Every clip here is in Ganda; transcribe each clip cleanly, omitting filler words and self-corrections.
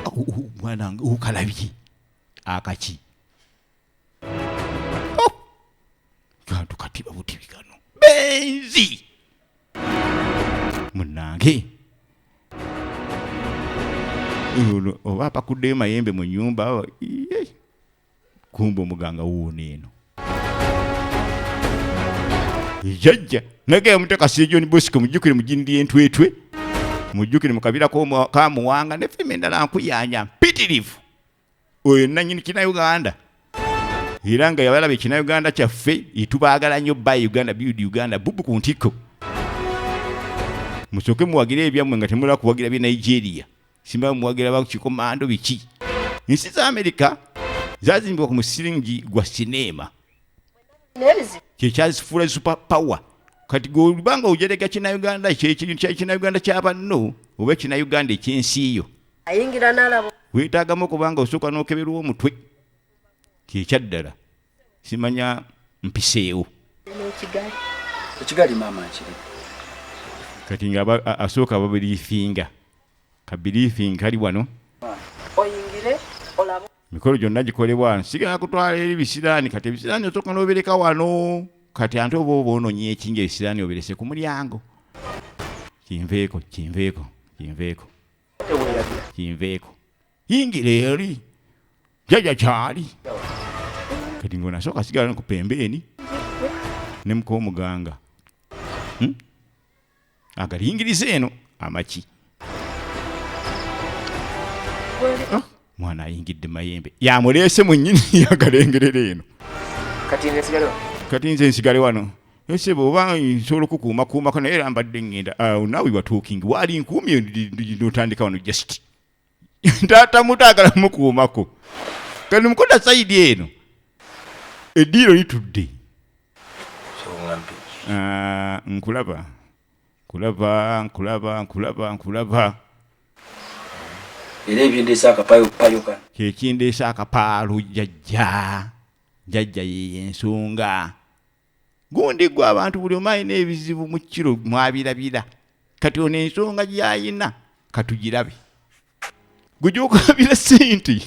Nga mwana okalabye akaki. Oh! Kantu katiba butibi kano. Benzi. Munange. Ono oba apakuddeyo mayembe mu nnyumba. Kumbe omuganga wuuno eno. Jajja nage yamuteka si John Bosco mujjukire mu jjini ly'entwetwe mujjukire mu kabira ka Muwanga ne firimu endala nkuyanja mpitirivu. Oyo nanyini kina Uganda era nga yabalaba ekina Uganda kyaffe etubaagala nnyo buy Uganda build Uganda bubu ku ntikko. Musooke muwagire ebyammwe nga temulaba kuwagira bye Nigeria. Simba muwagira ba kikomando biki. Ensi za Amerika zazimbibwa ku musingi gwa sineema. Kye kyazifuula super power. Kati gwe nga ojerega kina Uganda kye kina Uganda kya banno oba kina Uganda eky'ensi yo. Ayingira n'alaba. Weetaagamu okuba nga osooka n'okeberwa omutwe. Kye kyaddala. Simanya mpiseewo. N'ekigali. Ekigali maama nkiri. Kati nga asooka babiriifinga. Ka briefing kali wano. Oyingire olabe. Mikolo gyonna gikolebwa sigala kutwala eri bisiraani. Kati ebisiraani osooka n'obireka wano. Kati ate oba oba onoonye ekinga ebisiraani obirese ku mulyango. Kinveeko, kinveeko, kinveeko. Kinveeko. Yingira eri. Jjajja kyali. Kati ng'ono asooka asigala ku pembeeni ne muka omuganga. Agalingiriza eno amaki. Oh, mwana ayingidde mayembe yamuleese mwennyini yagalengerera eno. Kati nze nsigale wano. Ese bw'oba nsobola okukuumakuumako naye era mbadde ŋŋenda. Now we were talking. Waali nkuumye n'otandika wano just. Taata muto agala mukuumako. Kati mukoda sayidi eno. Eddiiro litudde. Nkulaba. Nkulaba, nkulaba, nkulaba, nkulaba. Era ebindeese akapayo payo kano. Kye kindeese akapaalo jjajja. Jjajja ye ensonga. Gundi gwe abantu buli omu alina ebizibu mu kiro mwabirabira. Kati ono ensonga gy'alina katugirabe. Gwe gy'okabira ssente.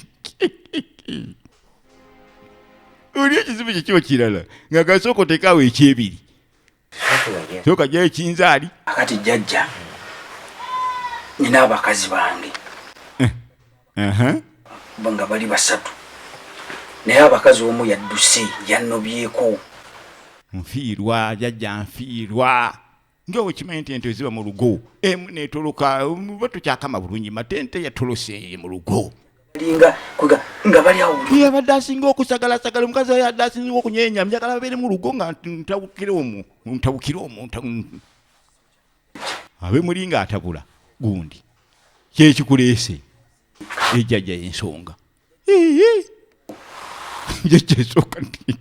Oli ekizibu kye kiba kirala nga kasooka oteekaawo ekyebiri. Sooka gyayo ekinzaali. Akati jjajja nina abakazi bange. Nga bali basatu naye abakazi omu yadduse yannobyeko. Nfiirwa jjajja nfiirwa. Nga okimanyi nti ente ziba mu lugo emu netoloka oba tokyakama bulungi mate ente yatolose mu lugo. Linga kwega nga bali awo. Yabadde asinga okusagalasagala omukazi yabadde asinga okunyeenya njagala babeere mu lugo nga ntabukire omwo ntabukire omwo abe muli nga atabula gundi kyekikuleese ejjajja ensonga. Jjajja esooka nti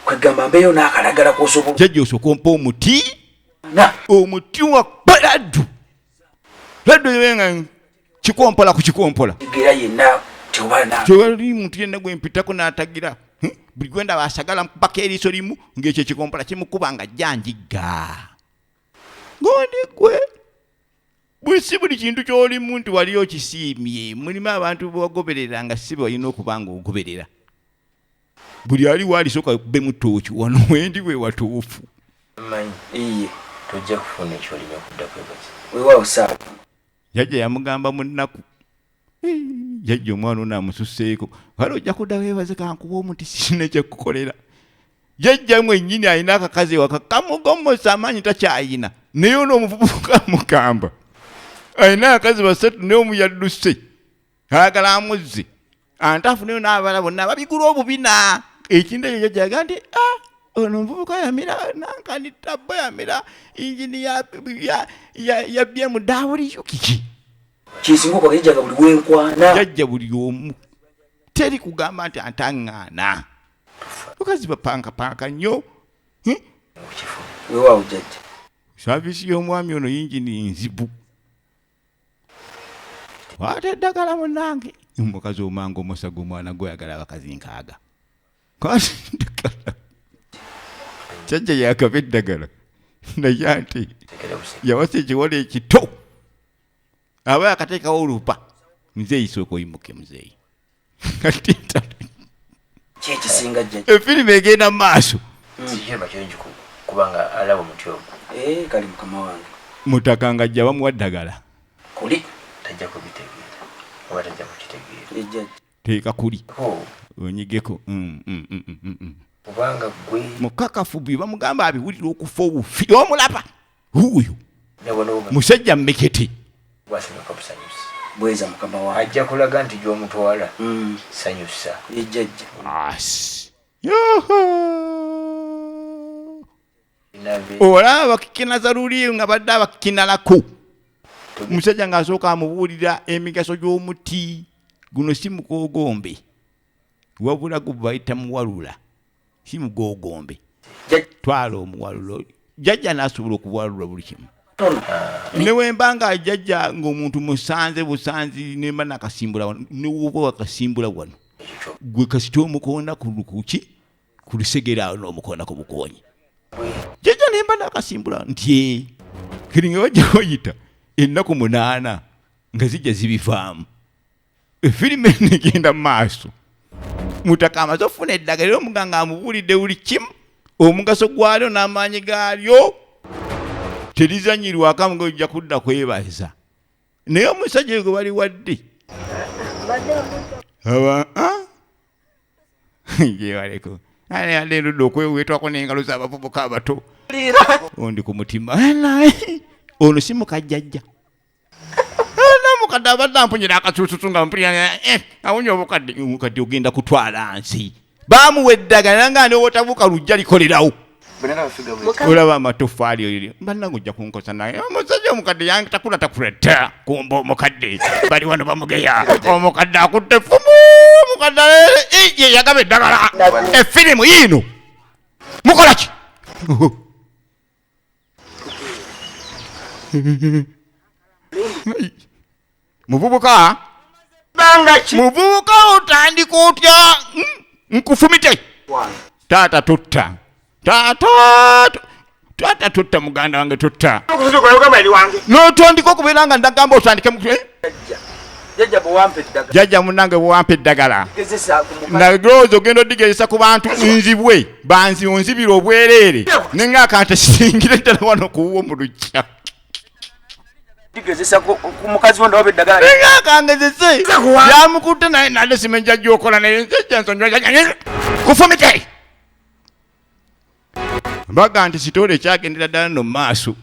kwegamba mbeeyo n'akalagala k'osobola. Jjajja osooka ompa omuti omuti wa laddu laddu ebe nga kikompola ku kikompola. Era yenna tewali Tewali muntu yenna gwe mpitako n'atagira. Buli gwe ndaba asagala mpaka eriiso limu ng'ekyo ekikompola kimukuba nga ajja njigga. Gundi gwe bwe si buli kintu ky'olimu nti wali okisiimye. Mulimu abantu b'ogoberera nga si balina okuba ng'ogoberera. Buli ali waali sooka kubbemu ttooki wano wendi we watuufu. Mmanyi. Iye. Tojja kufuna eky'olina okudda kwebaza. Weewaawo ssaawa. Jjajja yamugamba mu nnaku. Jjajja omwana ono amususseeko. Kale ojja kudda weebaze kankuba omuti sirina kyekukolera. Jjajja mwennyini alina akakazi ewaka kamugomosa amaanyi takyayina. Naye ono omuvubuka amugamba. Alina abakazi basatu naye omu yadduse. Ayagala amuzze. Ante afuneyo n'abalala bonna babigula obubina. Ekintu ekyo jjajja yaga nti, ono omuvubuka yamira nankani tabbo yamira yingini ya BMW kiki? Kisinga okwagala jjajja buli wenkwana. Jjajja buli omu. Teri kugamba nti antaŋŋaana. Bakazi bapankapanka nnyo. Weewaawo jjajja. Saaviisi y'omwami ono yingini nzibu. Kwata eddagala munnange. Omukazi omanga omusago omwana gwe oyagala abakazi nkaaga. Kwata eddagala. Jjajja yakaba eddagala. Naye ate yawasa ekiwala ekito. Aba yakateekawo olupa. Muzeeyi sooka oyimuke muzeeyi. Kati Kyekisinga jjajja. Efirimu egenda mu maaso. Sikiraba kirungi kubanga alaba omuti ogwo. Eh, kale mukama wange. Mutaka nga ajja bamuwa ddagala. Kuli. Tajja kubitegeera oba tajja kukitegeera. Ye jjajja. Teeka kuli. Onyigeko. Kubanga gwe. Mukakafu bye bamugamba abiwulira okufa obufi. Omulaba. Wuuyo. Musajja mmekete. Bwasanyuka busanyusi. Bweza mukama wange. Ajja kulaga nti gy'omutwala. Sanyusa. Ye jjajja. Asi. Olaba abakikinaza luli nga badde abakikinalako. Omusajja ng'asooka amubuulira emigaso gy'omuti guno si mugoogombe wabula gwe bayita muwalula si mugoogombe. Twala omuwalulo jjajja n'asobola okuwalula buli kimu. Ne wemba nga jjajja ng'omuntu musanze busanzi nemba nakasimbula wano ne woba wakasimbula wano gwe kasita omukoona ku ki ku lusegere awo n'omukoona ku bukoonyi. Jjajja nemba nakasimbula nti kiri nga bajja bayita ennaku 8 nga zijja zibivaamu. Efirimu eno egenda mu maaso. Mutaka amaze okufuna eddagala era omuganga amubuulidde buli kimu omugaso gwalyo n'amaanyi gaalyo terizanyirwako nga ojja kudda kwebaza. Naye omusajja gwe bali wadde aba gyebaleko ate ludda okweweetwako n'engalo z'abavubuka abato ondi ku mutima ono si mukajjajja mukadde abadde ampunyira akasususu nga mpulira awunya obukadde omukadde ogenda kutwala nsi baamuwa eddagala nga newotabuuka lujja likolerawo olaba amatoffaali oyo bannange ojja kunkosa naye omusajja omukadde yantakula takula dda kumba omukadde bali wano bamugeya omukadde akutte effumu omukadde ye yagaba eddagala efirimu yiino mukola ki muvubuka muvubuka otandika otya nkufumite taata tutta taata taata tutta muganda wange tutta n'otandika okubeera nga ndagamba otandike jjajja munnange bwewampa eddagala nalowooza ogenda odigezesa ku bantu nzibwe banzi onzibira obwereere nenga akantu singire ddala wano kuwuwo mu lujja akangezese yamukutte naye nade simenja gyokola naye nzejja nsonyiwa kufumite mbaga nti sitoole ekyagendera ddala nno mu maaso.